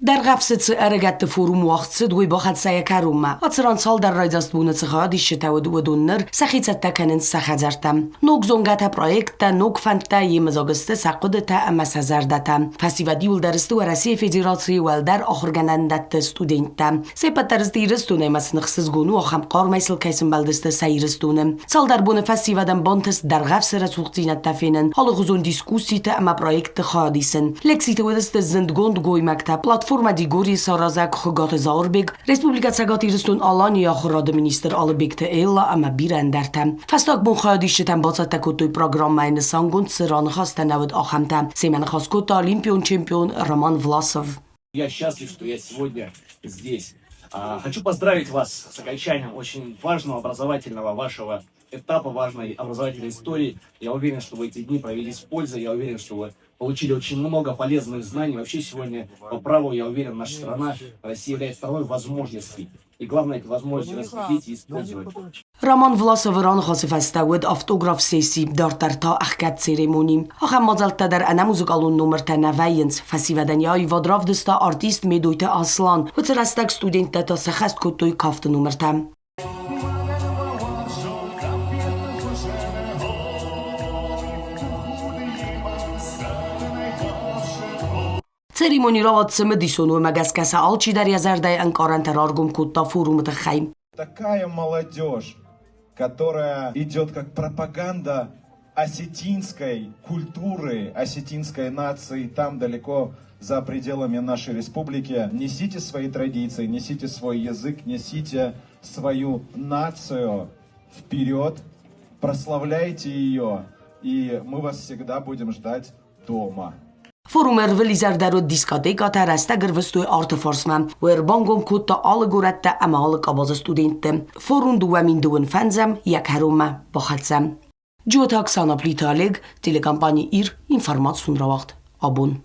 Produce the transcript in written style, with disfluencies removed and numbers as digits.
Дӕргъӕвсы цы ӕрыгӕтты форум уагъд цыд, уый бахӕццӕ йӕ кӕронмӕ. Ацы ран цалдӕр райдзаст боны цы хайадисджытӕ уыд, уыдон ныр сӕхи цӕттӕ кӕнынц сӕ хӕдзӕрттӕм. Ног зонгӕтӕ, проекттӕ, ног фӕндтӕ, йемыдзаг сты сӕ хъуыдытӕ ӕмӕ сӕ зӕрдӕтӕ. Фӕсивӕд иуылдӕр сты Уӕрӕсейы Федерацийы уӕлдӕр ахуыргӕнӕндӕтты студенттӕ. Се ппӕт дӕр сты Ирыстонӕй ӕмӕ сын ӕхсызгон у, ахӕм хъармӕй сыл кӕй сӕмбӕлдысты сӕ Ирыстоны. Цалдӕр боны фӕсивӕдӕн бантыст Дӕргъӕвсы рӕсугъддзинӕдтӕ фенын, алыгъуызон дискусситы ӕмӕ проектты хайад исын. Лекциты уыдысты зындгонд гоймӕгтӕ, платформӕ Дигори саразӕг Хуыгаты Зауырбег, Республикӕ Цӕгат Ирыстон-Аланийы ахуырады министр Алыбегты Элла ӕмӕ бирӕ ӕндӕртӕ. Фӕстаг бон хайадисджытӕн бацӕттӕ кодтой программӕйы нысангонд цы раныхӕстӕ нӕ уыд, ахӕмтӕ. Семӕ ныхас кодта олимпион чемпион Роман Власов. Я счастлив, что я сегодня здесь. Хочу поздравить вас с окончанием очень важного образовательного вашего этапа важной образовательной истории. Я уверен, что вы эти дни провели с пользой, я уверен, что вы получили очень много полезных знаний. Вообще сегодня по праву, я уверен, наша страна, Россия является страной возможностей. И главное, эти возможности распределить и использовать. Роман Власовы раныхасы фӕстӕ уыд автограф-сесси, дарддӕр та ӕхгӕд церемони. Ахӕм мадзӕлттӕ дӕр ӕнӕ музыкалон номыртӕ нӕ вӕййынц. Фӕсивӕдӕн йӕ аивад равдыста артист Медойты Аслан. Уыцы рӕстӕг студенттӕ та сӕххӕст кодтой кафты номыртӕ. Церемони рауад цымыдисон, уымӕ гӕсгӕ сӕ алчидӕр йӕ зӕрдӕйы ӕнкъарӕнтӕ раргом кодта форумы тыххӕй. Такая молодежь, которая идет как пропаганда осетинской культуры, осетинской нации там далеко за пределами нашей республики. Несите свои традиции, несите свой язык, несите свою нацию вперед, прославляйте ее, и мы вас всегда будем ждать дома. Форумы ӕрвылизӕр дӕр уыд дискотекӕтӕ, рӕстӕг ӕрвыстой арты фарсмӕ. Уый ӕрбангом кодта алы горӕттӕ ӕмӕ алы къабазы студентты. Форум 2025 йӕ кӕронмӕ бахӕццӕ. Джиоты Оксана, Плиты Олег, телекомпани «Ир», информацион рауагъд. Абон.